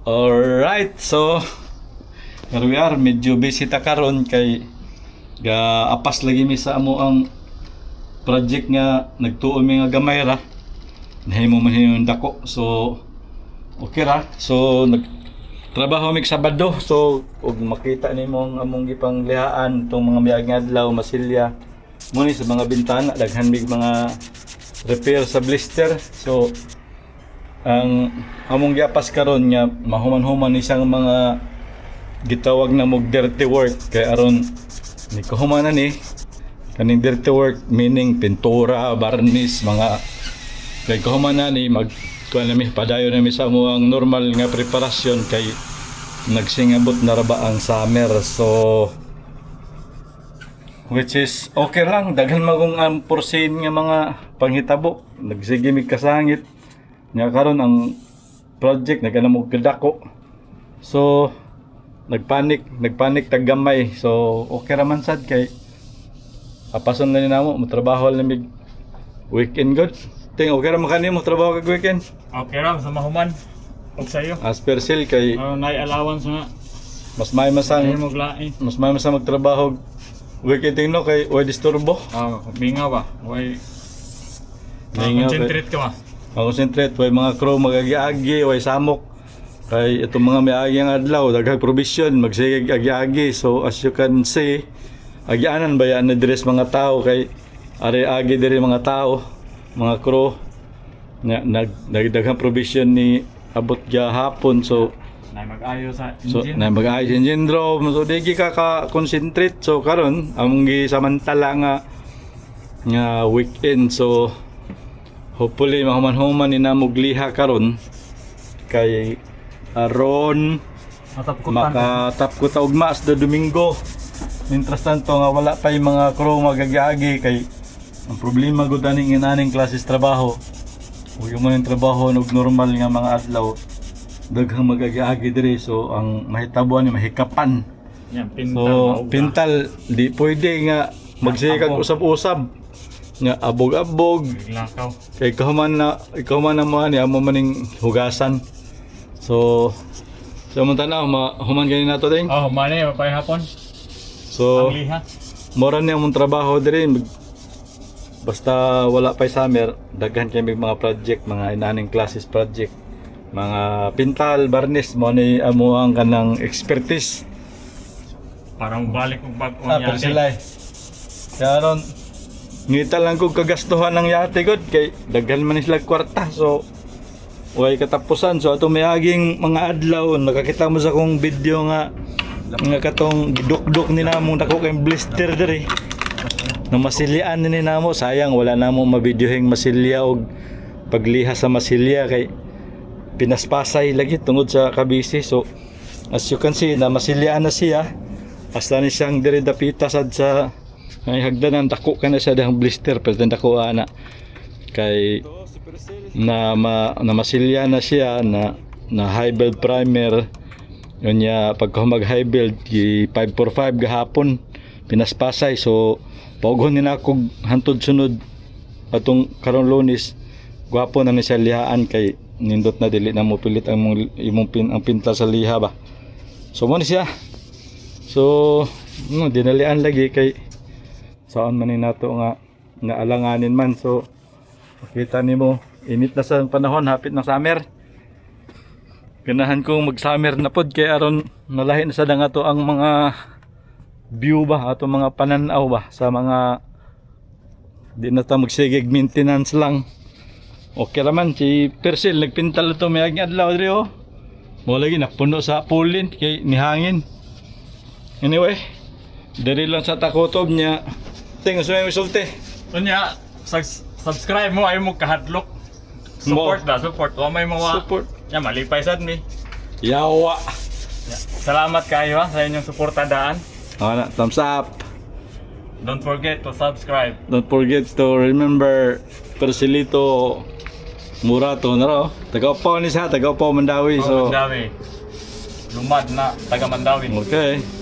Alright, so here we are, medyo busy ta karon kay ga apas lagi mi sa amo ang project nga nagtuo mi nga gamay ra. Nahimo man yung dako. So okay ra. So nagtrabaho mi Sabado. So ug makita nimo ang among gipanglihaan itong mga miaging adlaw, masilya. Mao ni sa mga bintana, daghan mig mga repair sa blister. So ang among giapas karon nga mahuman-human ni siyang mga gitawag na mog dirty work kay aron ni kahuman na ni kaning dirty work, meaning pintura, varnish, mga kay kahuman na ni mag kuan na mi, padayon na mi sa among normal nga preparasyon kay nagsingabot na ra ba ang summer. So which is okay lang, daghan magong ang foreseen nga mga panghitabo, nagsige mig kasangit nga karon ang project nagana mo kadako, so nagpanik nagpanik tag gamay. So okay ra man sad kay apason na ni namo, motrabaho na mig weekend. Good ting okay ra man kani mo trabaho kag weekend. Okay ra sa mahuman. Og sayo. As per sil kay Oh, nay allowance nga. Mas may masang Ay mo lain. Mas may masang magtrabaho weekend, ting, no, kay way disturbo. Ah, mingaw ba? Way Mingaw, concentrate ka ba? Concentrate, way mga crew magagi-agi, way samok. Kay itong mga miagi ang adlaw, daghang provision, magsigig agi-agi. So as you can see, agianan ba yan na dress mga tao kay ari agi diri mga tao, mga crew. Nga nag nagdaghang provision ni abot hapon, so Nay mag-ayo sa so engine. na mag-ayos engine room, so di ka ka concentrate. So karon among gisamantala nga nga weekend, so hopefully mahuman-human ni namog liha karon kay aron Matapkutan. makatap ko ta ugma sa Domingo. Mientras tanto nga wala pa yung mga crew magagi-agi, kay ang problema gud aning inaning klases trabaho ug yung mga trabaho nog normal nga mga adlaw, daghang magagi-agi diri, so ang mahitabo ani mahikapan. Yan, pintal. So mauga. pintal, di pwede nga magsigag Abog. Usab-usab nga abog-abog Naglakaw. Kay ikaw man na mo ani amo maning hugasan. So sa mong tanaw, human gani nato ding. Oh, mani mapay hapon. So Ang liha. mora ni among trabaho diri, basta wala pa'y summer, daghan kay may mga project, mga inaning classes project, mga pintal, varnish, mo ni amo ang kanang expertise. Para mabalik og bag-o Ah, pero sila eh. Kaya ron, ngita lang kong kagastuhan ng yate god kay daghan man ni sila kwarta, so way katapusan. So atong miaging mga adlaw, nakakita mo sa akong video nga nga katong gidukduk ni namong dako kay blister diri na masilian ni namo. Sayang wala namo mabidyohing masilya og pagliha sa masilya kay pinaspasay lagi tungod sa kabisi. So as you can see na masilyaan na siya, hasta ni siyang diri dapita sad sa ay hagdanan, dako ka na siya dahang blister, pero dako ana kay na ma, na masilya na siya na na high build primer. Unya pagka mag high build, gi 545 gahapon pinaspasay. So paughon ni nako hantod sunod atong karon Lunes, gwapo na ni siya lihaan kay nindot na, dili na mo pilit ang imong, imong pin, ang pinta sa liha ba. So mo ni siya. So no, dinalian lagi kay saan man ni nato nga naalanganin man. So makita nimo, init na sa panahon, hapit na summer. Ganahan kong mag summer na pod kay aron nalahi na sa nga to ang mga view ba, ato mga pananaw ba sa mga di na ta magsigig maintenance lang. Okay raman si Persil, nagpintal ito may adlaw diri oh. Mo lagi napuno sa pulin kay nihangin. Anyway, diri lang sa takutob niya. Ting, gusto mo isulti? Unya, subscribe mo ay mo kahadlok. Support ba? Support. Wa may mga Support. Ya, malipay sad mi. Yawa. Ya. Salamat kayo ha, sa inyong suporta daan. Ana, thumbs up. Don't forget to subscribe. Don't forget to remember Persilito Murato na raw. Taga-upaw ni siya, taga-upaw Mandawi. So, So, Mandawi. Lumad na taga Mandawi. Okay.